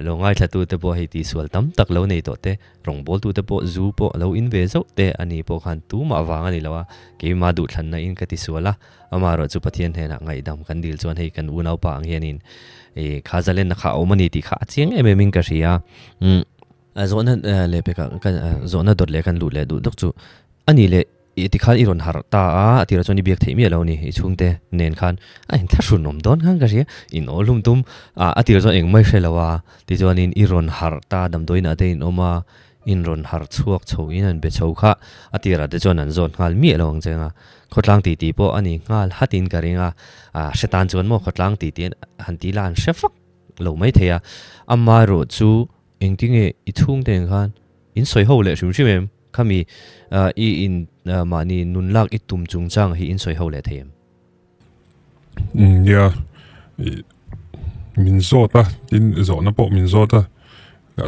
lo ngaithla te pawh hei tihsual tam tak lo nei tawh te, rawngbawltu te pawh zu pawh lo in ve zauh te a ni pawh khan tumah vang a ni lo a, keimah duhthlanna in ka tisual a, amaherawh chu Pathian hnenah ngaihdam kan dil chuan hei kan unaupa ang hianin ih kha zalenna kha a awm a ni tih kha a chiang em em in ka hria. Zawhna leh pekah kan zawhna dawt leh kan luh leh duh dawk chu a ni leh I ti khan i rawn harh ta a, a tirah chuan i biak theih miah lo a ni, i chhungte nen khan a inthlahrun awm dawn khan ka hria, in aw hlum tum a, a tirah chuan engmah i hre lo a, tichuanin i rawn harh ta damdawiinah te in awm a, in rawn harh chhuak chho in an be chho kha a tirah te chuan an zawt nghal miah lo ang che nga, khawtlang titi pawh a ni nghal hatin ka ring a, a hre tan chuan maw khawtlang titi han ti la an hre vak lo maithei a, amaherawhchu engtinge i chhungte nen khan in sawi ho leh hrim hrim em? Khami i in mahni nun lak i tum chungchang hi in sawi ho leh thei em? Nia, min zawt a, tin zawhna pawh min zawt a,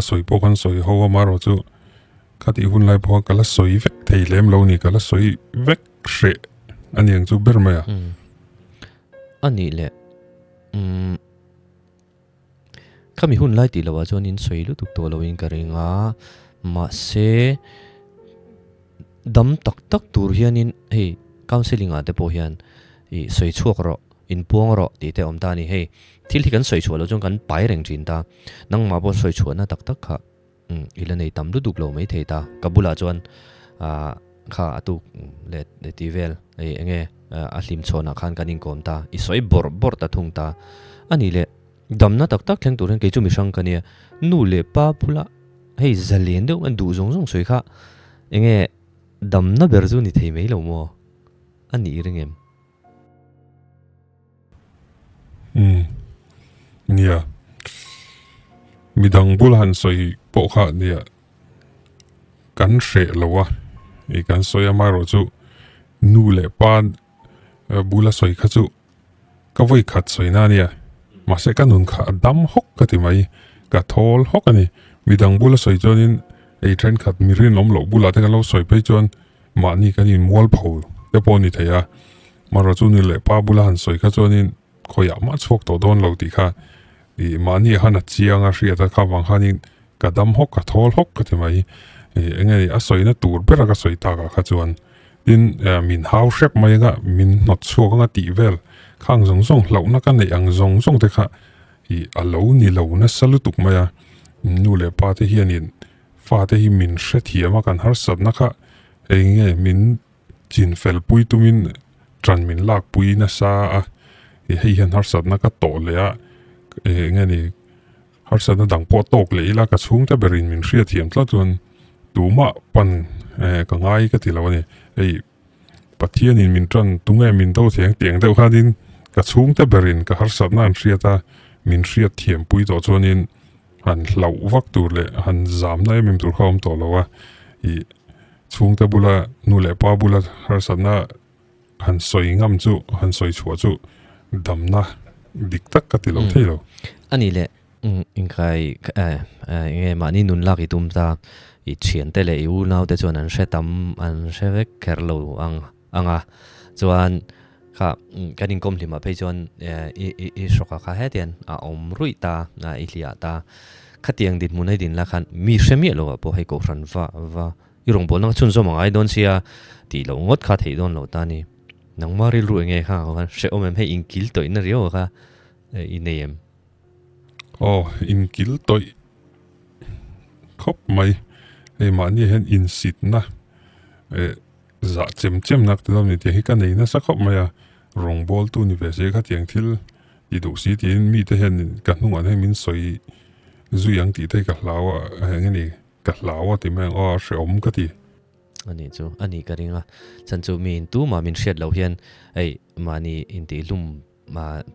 a sawi pawh kan sawi ho a, amaherawh chu khatih hun lai pawha ka la sawi vek thei lem lo ni, ka la sawi vek hreh a ni ang chu ber mai a. A nih leh, umm. Khami hun lai tih loh ah chuan in sawi lutuk tawh loin ka ring a, mahse dam tak tak tur hianin hei counselling ah te pawh hian ih sawi chhuak rawh, inpuang rawh tih te a awm ta a ni. Hei thil hi kan sawi chhuah loh chuan kan pai reng thin ta, nangmah pawh sawi chhuahna tak tak kha i la nei tam lutuk lo maithei ta. Ka bulah chuan ah kha a tuk leh tih vel ih eng nge a hlim chhawnah khan kan inkawm ta, i sawi bawrh bawrh ta thung ta a ni le. Damna tak tak thleng tur hian kei chu mi hrang ka nia, nu leh pa bula hei zalen deuh an duh zawng zawng sawi kha eng nge damna ber chu ni thei mai lo maw a nih ring em? Umm nia, midang bula han sawi pawh kha nia kan hreh lo a, ih kan sawi a amaherawhchu nu leh pa bula sawi kha chu Ka vawi khat sawi na ania, mahse ka nun kha a dam hawk ka ti mai, ka thawl hawk a ni. Midang bula sawi chuanin ei thenkhat mi rinawm loh bulah te kan lo sawi phei chuan mahni kan inmualpho te pawh a ni thei a, marawh chu ni leh pa bula han sawi kha chuanin khawiah mah chhuak tawh dawn lo tih kha ih mahni ah khan a chiang a hriat a, kha vang khanin ka dam hawk ka thawl hawk ka ti mai. Eng nge a sawina tur bera ka sawi takah kha chuan tin min hau hrep mai anga min hnawt chhuak anga tih vel khang zawng zawng hlauhna ka neih ang zawng zawng te kha ih a lo ni lo nasa lutuk mai a. Nu leh pa te hianin fa te hi min hrethiam a kan harsatna kha eng nge min chinfel pui tumin ṭan min lakpui nasa a ih hei hian harsatna ka tawh leh a eng nge ni Harsatna dang pawh tawk leh ila ka chhungte berin min hriatthiam tlat chuan tumah pan ka ngai ka ti lo a ni. Hei Pathianin min tan tunge min do thei ang tih ang deuh khanin ka chhungte berin ka harsatna an hriat a, min hriatthiam pui tawh chuanin han hlauh vak tur leh han zamna em em tur kha a awm tawh lo a. Ih chhungte bula nu leh pa bula harsatna han sawi ngam chu, han sawi chhuah chu damna dik tak ka ti lo thei lo. A nih leh inkai enge mahni nun lak i tum ta, i thiante leh i unaute chuan an hre tam, an hre vek kher lo ang ang a, chuan kha kan inkawm hlimah phei chuan i i hrawk a kha hetiang a awm ruih ta, i hliah ta. Khatiang dinhmun a i din la khan mi hre miah lo ah pawh hei kohhran va va I rawngbawlna kha chhunzawm a ngai dawn sia tih loh ngawt kha theih dawn loh ta ni. Nangmah rilru eng nge kha ang khan hrehawm em hei inkil tawihna riau a kha i nei em? Aw inkil tawih khawp mai. Hei mahni ah hian insitna eh zah chem chem nak te dawn ni tih hi ka nei nasa khawp mai a. Rawngbawltu ni ve se khatiang thil ti duh si tiin mite hian ka hnungah hian min sawi zui ang tih te hi ka hlau a eng nge ni. Ka hlau a ti mai ang aw, a hrehawm ka ti. A nih chu, a nih ka ring a. Chan chu mi in tumah min hriat loh hian hei mahni intihlum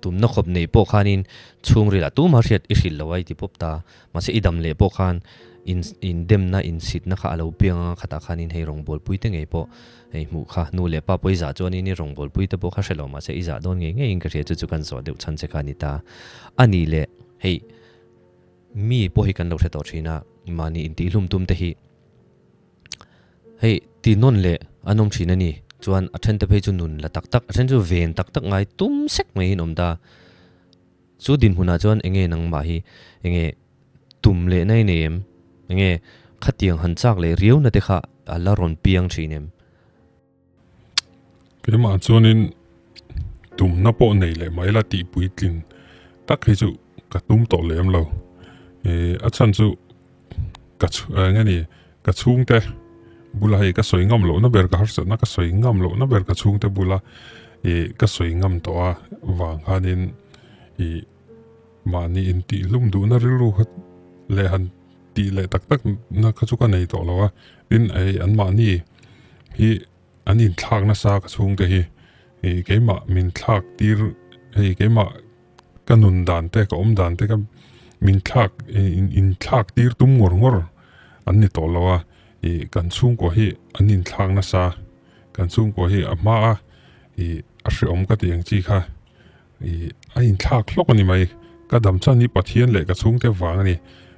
tumna khawp neih pawh khanin chhungril ah tumah hriat i hrilh lo a i ti pawp ta. Mahse i dam leh pawh khan in indemna insitna kha a lo piang anga khatah khanin hei rawngbawlpui te ngei pawh hei hmuh kha nu leh pa pawh i zah chuanin i rawngbawlpui te pawh kha hre lo mahse i zah dawn ngei ngeiin ka hria chu chu kan zawh deuh chhan che kha a ni ta. A nih leh hei. Mi pawh hi kan lo hre tawh thin a, mahni intihlum tum te hi hei ti nawn leh an awm thin a ni. Chuan a then te phei chu nun la tak tak, a then chu ven tak tak ngai tum sek mai in awm ta. Chu dinhmunah chuan enge nangmah hi enge tum leh na i nei em? Enge khatiang han chak leh riau na te kha a la rawn piang thin em? Keimah chuanin tumna pawh nei leh mai la tih puitlin tak hi chu ka tum tawh lem lo. Ih a chhan chu ka eng nge ni ka chhungte bula hei ka sawi ngam lohna ber ka harsatna ka sawi ngam lohna ber ka chhungte bula ih ka sawi ngam tawh a vang khanin ih mahni intihhlum duhna rilru kha leh han tih leh tak tak na kha chu ka nei tawh lo a tin hei an mahni hi an inthlak nasa ka chhungte hi ih keimah min thlak tir hei keimah ka nun dan te ka awm dan te ka min thlak inthlak tir tum ngawr ngawr an ni tawh lo a ih kan chhungkua hi an inthlak nasa kan chhungkua hi a hma a ih a hreawm ka tih ang chi kha. Ih, a inthlak hlawk a ni mai. Ka dam chan hi Pathian leh ka chhungte vang a ni.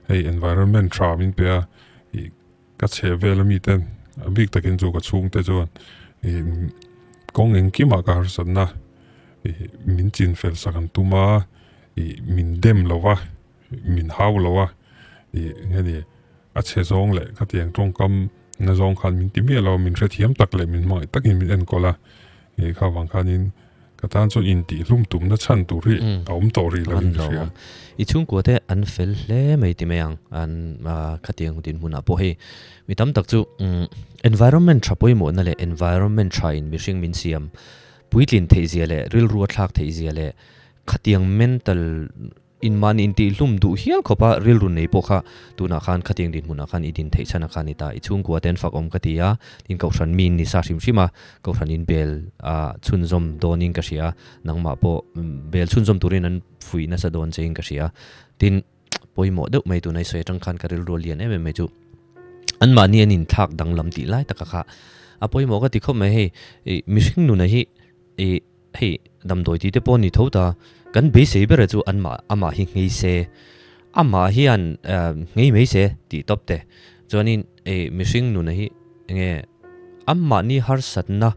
Hei environment tha min pe a, ih, ka chheh vel ami te a bik takin chu ka chhungte chuan ih kawng engkimah ka harsatna ih min chin fel sak an tum a, ih min dem lo va, min hau lo a, ih nge ni a chhe zawng leh khatiang tawngkam na zawng khan min ti miah lo a, min hrethiam tak leh min hmangaih takin min enkawl a, ih kha vang khanin Ka tan chuan intihhlum tumna chhan tur hi a awm tawh rih lo in ka hria. I chhungkua te an fel hle mai ti mai ang. An khatiang dinhmunah pawh hei mi tam tak chu environment tha pawimawhna leh environment tha in mihring min siam puitlin theih zia leh rilru a thlak theih zia leh khatiang mental In mahni intihhlum duh hial khawp a, rilru nei pawh kha tunah khan khatiang dinhmunah khan i din theih chhan a kha ni ta. I chhungkua te an fak awm ka ti a, tin Kohhran mi in ni sa hrim hrim a, Kohhran in bel a chhunzawm dawnin ka hria a, nangmah pawh bel chhunzawm turin an fuih nasa dawn chein ka hria. Tin, pawimawh deuh mai tuna i sawi atang khan ka rilru a lian em em mai chu an mahni an inthlak danglam tih lai taka kha a pawimawh ka ti khawp mai hei, mihring nuna hi i Hei damdawi tih te pawh a ni tho ta, kan beisei ber chu anmah amah hi nghei se, amah hian nghei mai se tih tawp te. Chuanin ei mihring nuna hi enge amahni harsatna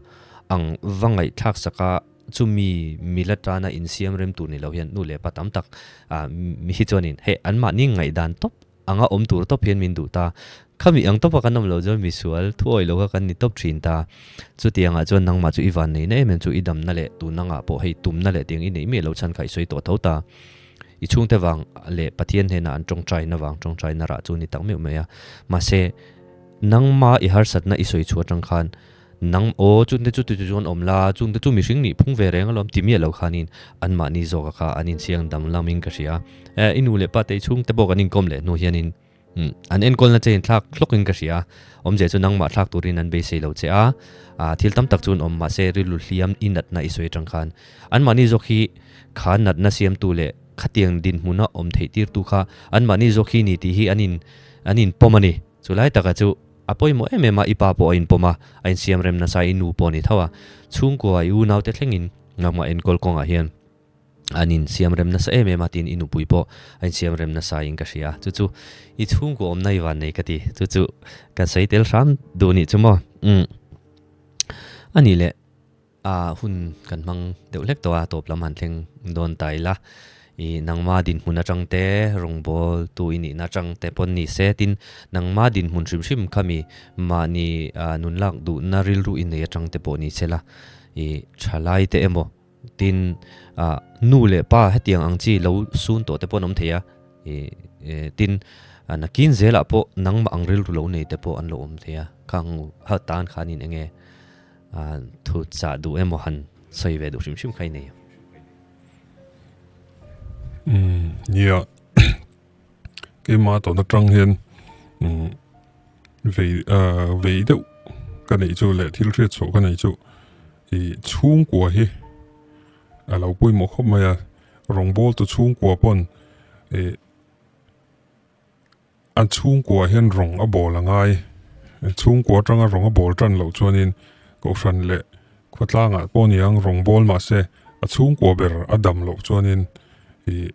ang va ngaihthlak saka chumi mila tana insiam rem tur ni lo hian nu leh pa tam tak mi hi chuanin hei anmahni ngaihdan tawp. anga awm tur tawp hian min duh ta. Khami ang tawpa kan awm loh chuan misual thuawih lo kha kan ni tawp thin ta. Chutiangah chuan nangmah chu i van neihna em em chu i damna leh tunangah pawh hei tumna leh tiang i neih miah lo chhan kha i sawi tawh tho ta. I chhungte vang leh Pathian hnenah an tawngtaina vang tawngtaina rah chu ni tak meuh mai a. Mahse, nangma i harsatna i sawi chhuah atang khan nang aw chungte chu tichu chuan awm la, chungte chu mihring nih phung ve reng alawm ti miah lo khanin anmahni zawka kha an insiang dam lamin ka hria. I nu leh pa te i chhungte pawh kan inkawm leh hnu hianin An enkawlna che in thlak hlawkin ka hria. Awmzia chu nangmah thlak turin an beisei lo che a, thil tam tak chu an awm mahse rilru hliam i natna i sawi atang khan anmahni zawk hi kha natna siamtu leh khatiang dinhmuna awm theih tirtu kha anmahni zawk hi ni tih hi an in an inpawm a ni. Chulai taka chu a pawimawh em em a, i pa pawh a inpawm a, a insiam rem nasa i nu pawh a ni tho a, chhungkua i unaute thlengin nangmah enkawl kawngah hian an insiam rem nasa em em a tiin i nupui pawh a insiam rem nasa in ka hria chu chu i chhungkaw awmna i van nei ka ti chu chu kan sawi tel hram duh nih chu maw umm a nih leh a hun kan hmang deuh hlek tawh a tawp lam han thleng dawn ta ila i nangma dinhmun atang te rawngbawl tu i nihna atang te pawn ni se tin nangma dinhmun hrim hrim khami mahni nun lak duhna rilru i nei atang te pawh ni se la i thalai te emaw Tin, nu leh pa hetiang ang chi lo sun tawh te pawh an awm thei a, tin, nakin zelah pawh nangmah ang rilru lo nei te pawh an lo awm thei a, khang tan khanin eng nge thu chah duh emaw han sawi ve duh hrim hrim kha i nei. Umm nia, keimah tawhna tang hian vei vei deuh ka neih chu leh thil hriat chhuah ka neih chu Ih chhungkua hi a lo pawimawh khawp mai a, rawngbawltu chhungkua pawn ih a chhungkua hian rawng a bawl a ngai, chhungkua atanga rawng a bawl tan loh chuanin kohhran leh khawtlangah pawh ni ang rawngbâwl mahse a chhungkua ber a dam loh chuanin ih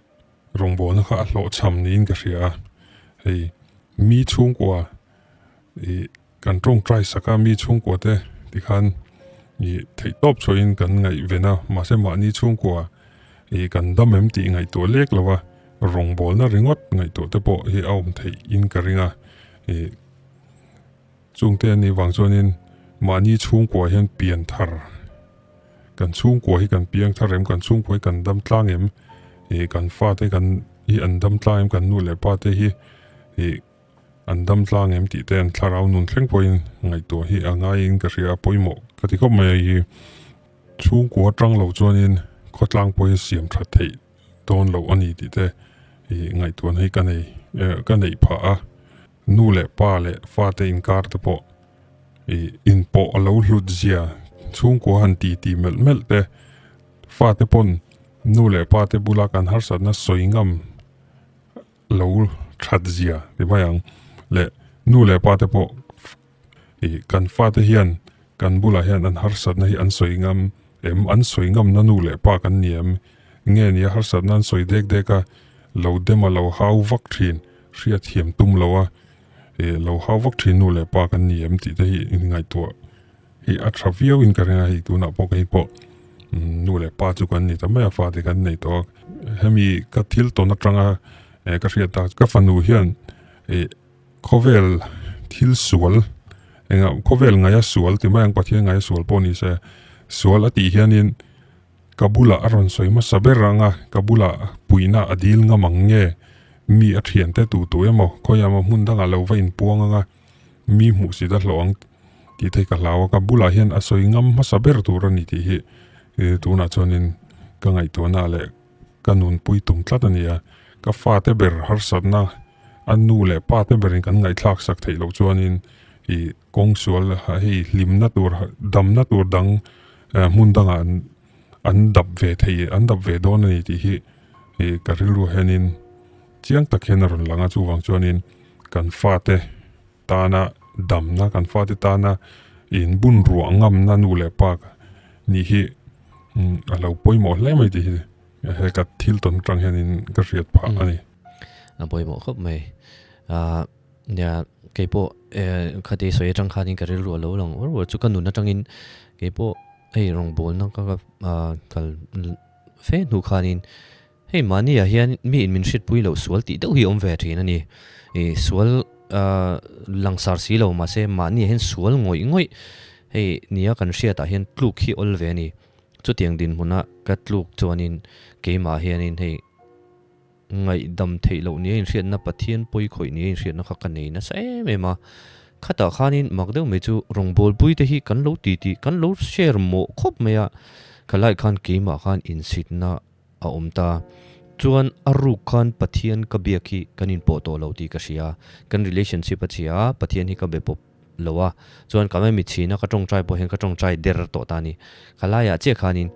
rawngbawlna kha a hlawhchham niin ka hria a, hei mi chhungkua ih. Kan tawngtai sak a, mi chhungkua te tikhan ih theih tawp chhuahin kan ngaihven a, mahse mahni chhungkua ih kan dam em tih ngaihtuah lek lo a, rawngbawlna ringawt ngaihtuah te pawh hi a awm theih in ka ring a, ih chungte a nih vang chuanin mahni chhungkua hian pian thar kan chhungkua hi kan piang thar em, kan chhungkua hi kan dam tlang em, ih kan fate kan hi an dam tlang em, kan nu leh pa te hi ih. An dam tlang em tih te an thlarau nun thleng pawhin ngaihtuah hi a ngaiin ka hria a pawimawh ka ti khawp mai a hi chhungkua atang lo chuanin khawtlang pawhin siam that theih dawn loh a ni tih te ih ngaihtuahna hi ka nei ka neih phah a nu leh pa leh fate inkar te pawh ih inpawh a lo hlut zia chhungkua han ti ti melh melh te fate pawn nu leh pa te bula kan harsatna sawi ngam lo that zia ti mai ang leh nu leh pa te pawh ih kan fate hian kan bulah hian an harsatna hi an sawi ngam em an sawi ngamna nu leh pa kan ni em nge nia harsatna an sawi dek dek a lo dem a lo hau vak thin hriatthiam tum lo a ih lo hau vak thin nu leh pa kan ni em tih te hi inngaihtuah hi a tha viau in ka ring a hei tunah pawh kei pawh nu leh pa chu kan ni ta mai a fate kan nei tawh a hemi ka thil tawn atanga eh ka hriat tak ka fanu hian ih khawvel thil sual engah khawvel ngaia sual ti mai ang Pathian ngaia sual pawh ni se sual a tih hianin ka bulah a rawn sawi hmasa ber ang a ka bulah puihna a dil ngam ang nge mi a thiante tu tu emaw khawiah emaw hmun dangah lo va inpuang ang a mi hmuhsit a hlawh ang tih thei ka hlau a, ka bulah hian a sawi ngam hmasa ber tur a ni tih hi tunah chuanin ka ngaihtuahna leh ka nunpui tum tlat a ni a, ka fate ber harsatna a nu leh pa te berin kan ngaihthlak sak theih loh chuanin ih kawng sual hei hlimna tur damna tur dang hmun dangah an dap ve thei an dap ve dawn a ni tih hi ih ka rilru hianin chiang tak hian a rawn lang a chuvang chuanin kan fate tana damna kan fate tana inbun ruah ngamna nu leh pa nih hi a lo pawimawh hle mai tih hi he ka thil tawn atang hianin ka hriat phah a ni. A pawimawh khawp mai. Ahh nia keipawh khati sawi atang khanin ka rilru a lo lang uar uar chu ka nun atangin keipawh hei rawngbawlna ka kal fe hnu khanin. Hei mahni ah hian mi in min hriatpui loh sual tih deuh hi a awm ve thin a ni. Ih sual langsar si lo mahse mahni ah hian sual ngawih ngawih hei nia kan hriat ah hian tluk hi awl ve a ni. Chutiang dinhmuna ka tluk chuanin keimah hianin hei Ngaihdam theih loh nia inhriatna, Pathian pawi khawih nia inhriatna kha ka nei nasa em em a. Khatah khanin mak deuh mai chu rawngbawlpui te hi kan lo ti tih kan lo share mawh khawp mai a. Khalai khan keimah khan insitna a awm ta. Chuan a ruk khan Pathian ka biak hi kan inpawh tawh lo tih ka hria. Kan relationship a chhia a, Pathian hi ka be pawp lo a. Chuan ka mai mitchhina ka tawngtai pawh hian ka tawngtai der tawh ta a ni. Khalaiah chiah khanin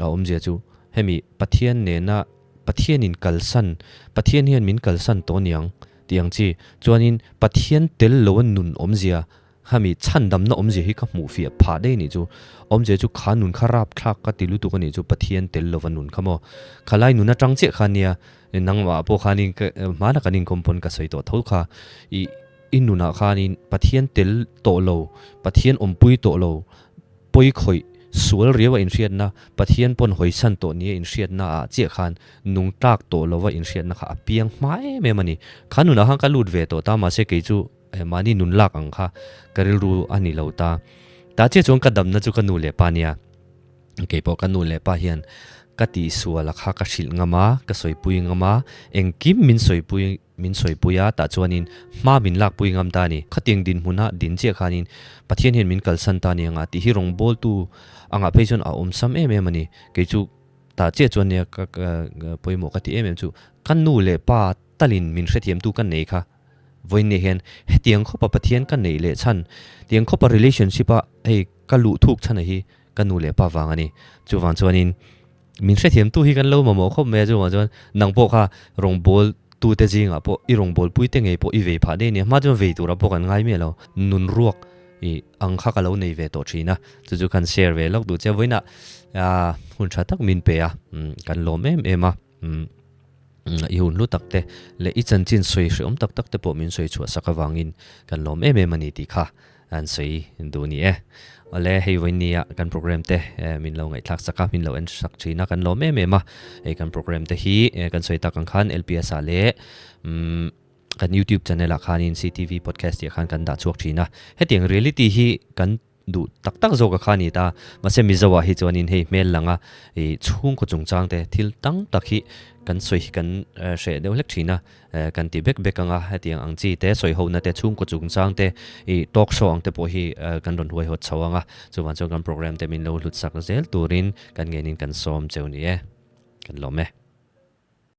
a awmzia chu hemi Pathian nena Pathianin kalsan, Pathian hian min kalsan tawh aniang tih ang chi. Chuanin Pathian tel lo a nun awmzia, khami chhandamna awmzia hi ka hmuh fiah phah daih anih chu. Awmzia chu kha nun kha rapthlak ka ti lutuk anih chu Pathian tel lova nun kha maw. Khalai nun atang chiah kha ania, nangmah pawh khanin hmana kan inkawm pawn ka sawi tawh tho kha. I i nunah khanin Pathian tel tawh lo, Pathian awmpui tawh lo, Pawi khawih, sual riau a inhriatna, Pathian pawn hawisan tawh nia inhriatna ah chiah khan nung tlak tawh lova inhriatna kha a piang hma em em a ni. Kha nunah khan ka lut ve tawh ta, mahse kei chu mahni nun lak ang kha ka rilru a ni lo ta. Tah chiah chuan ka damna chu ka nu leh pa nia. Kei pawh ka nu leh pa hian ka tihsual a kha ka hrilh ngam a, ka sawipui ngam a, engkim min sawipui. Min sawipui a, tah chuanin hma min lakpui ngam ta a ni. Khatiang dinhmuna din chiah khanin Pathian hian min kalsan ta a ni anga tih hi rawngbawltu angah phei chuan a awmsam em em a ni. Kei chu tah chiah chuan nia ka pawimawh ka ti em em chu ka nu leh pa talin min hrethiamtu ka nei kha vawiin hian hetiang khawpa Pathian ka neih leh chhan, tiang khawpa relationship a hei ka luh thuk chhan a hi ka nu leh pa vang a ni. Chuvang chuanin Min hrethiam tu hi kan lo mamawh khawp mai a, chuvang chuan nang pawh kha rawngbâwl tute zingah pawh i rawngbâwl puite ngei pawh i vei phah daih a nia, hma chuan vei tura pawh kan ngai miah lo, nun ruak i ang kha ka lo nei ve tawh thin a, chu chu kan share ve lawk duh che vawiinah hun tha tak min pe a, kan lawm em em a, i hun hlu tak te leh i chanchin sawi hrehawm tak tak te pawh min sawi chhuah sak avangin kan lawm em em a ni tih kha. An sawi duh ni e. Awle, hei vawinia kan program te min lo ngaihthlak sak a, min lo en sak thin a, kan lawm em em a. Hei kan program te hi kan sawi tak ang khan LPS ah leh kan YouTube channel ah khanin CTV podcast tih ah khan kan dah chhuak thin a. Hetiang reality hi kan duh tak tak zawk a kha a ni ta. Mahse Mizo ah hi chuanin hei hmel lang a chhungkaw chungchang te thil tam tak hi kan sawi hi kan hreh deuh hlek thin a. Kan ti bek bek ang a, hetiang ang chi te, sawi hona te, chhungkaw chungchang te, ih talk show ang te pawh hi kan rawn huaihawt chho ang a, chuvang chuan kan program te min lo hlut sak zel turin kan ngenin kan sawm cheu ni e, kan lawm e.